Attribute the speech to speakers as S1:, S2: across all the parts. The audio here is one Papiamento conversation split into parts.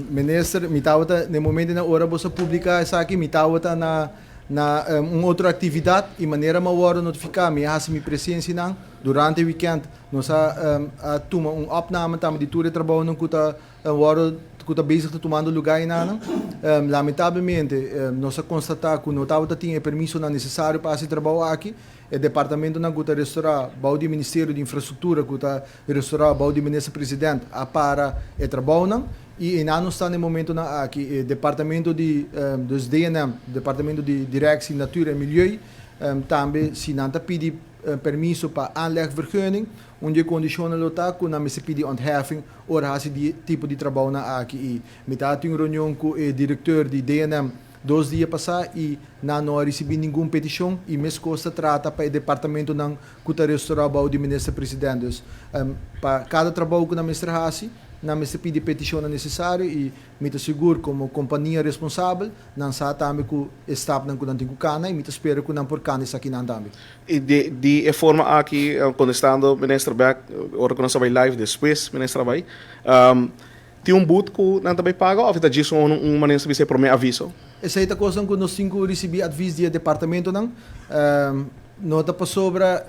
S1: Minister, mi tabata, na momento na ora boso publica esaki, mi tabata na un otro actividad y manera mi a wordo notifica, mi a haci mi presencia nan durante weekend. Nos a tuma un opname tambe di tur e trabou cu ta wordo cu ta bezig ta tumando luga einan. Lamentablemente, nos a constata cu no tabata tin e permiso nan necesario pa e trabou aki. E departamento nan cu ta restaura bou di Ministerio di Infrastructura, cu ta restaura bou di Minister President, a para e trabou nan y einan nos ta na momento nan aki. E departamento di dus DNM, Departamento di Directie Natuur en Milieu, tambe si nan ta pidi permiso pa aanlegvergunning, unda e condicion lo ta cu nan mester pidi ontheffing ora hasi di tipo di trabou nan aki. Y mi tabatin un reunion cu e director di DNM 2 dia pasa y nan no a ricibi ningun peticion y mescos ta trata pa e departamento nan cu ta restaura bou di Minister President. Dus pa cada trabou cu nan mester hasi, nan mester pidi peticion necesario y mi ta sigur, como compania responsabel, nan sa tambe cu e stapnan cu nan tin cu cana y mi ta spera cu nan por cana esakinan tambe.
S2: Y di e forma aki, contestando Minister bek, ora cu nos bay live despues, Minister bay, tin un boete cu nan tambe paga of ta djis un manera di prome aviso?
S1: Esey ta cos cu nos tin cu ricibi advies di departamento nan. No ta pasobra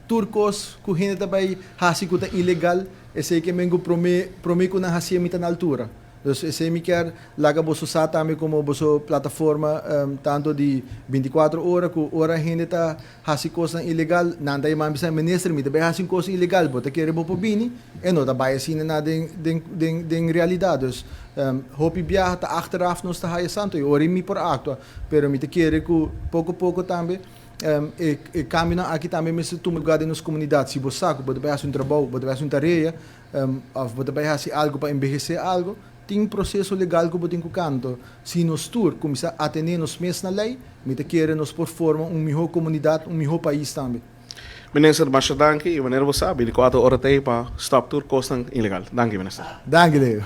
S1: tur cos cu hende ta bay hasi cu ta ilegal, esey kiermen cu prome cu nan hasi mi ta na altura. Dus esey mi kier laga boso sa tambe como boso plataforma tanto di 24 ora, cu ora hende ta hasi cos ilegal, nan ta yama bisa: "Minister, mi ta bay hasi cos ilegal, bo ta kere bo por bini?" E no ta bay asina na den realidad. Dus hopi biaha ta achteraf nos ta haya sa anto y ora mi por actua, pero mi ta kere cu poco poco tambe e cambio aki tambe mester tuma luga den nos comunidad. Si bo sa cu bo ta bay hasi un trabou, bo ta bay hasi un tarea, of bo ta bay hasi algo pa embeyece algo, tin proceso legal cu bo tin cu cana. Si nos tur cuminsa atene nos mes na ley, mi ta kere nos por forma un miho comunidad, un miho pais tambe.
S2: Minister, masha danki. Y manera bo sabi, 24 ora t'ey pa stop tur cos ilegal. Danki, Minister.
S1: Danki, Leo.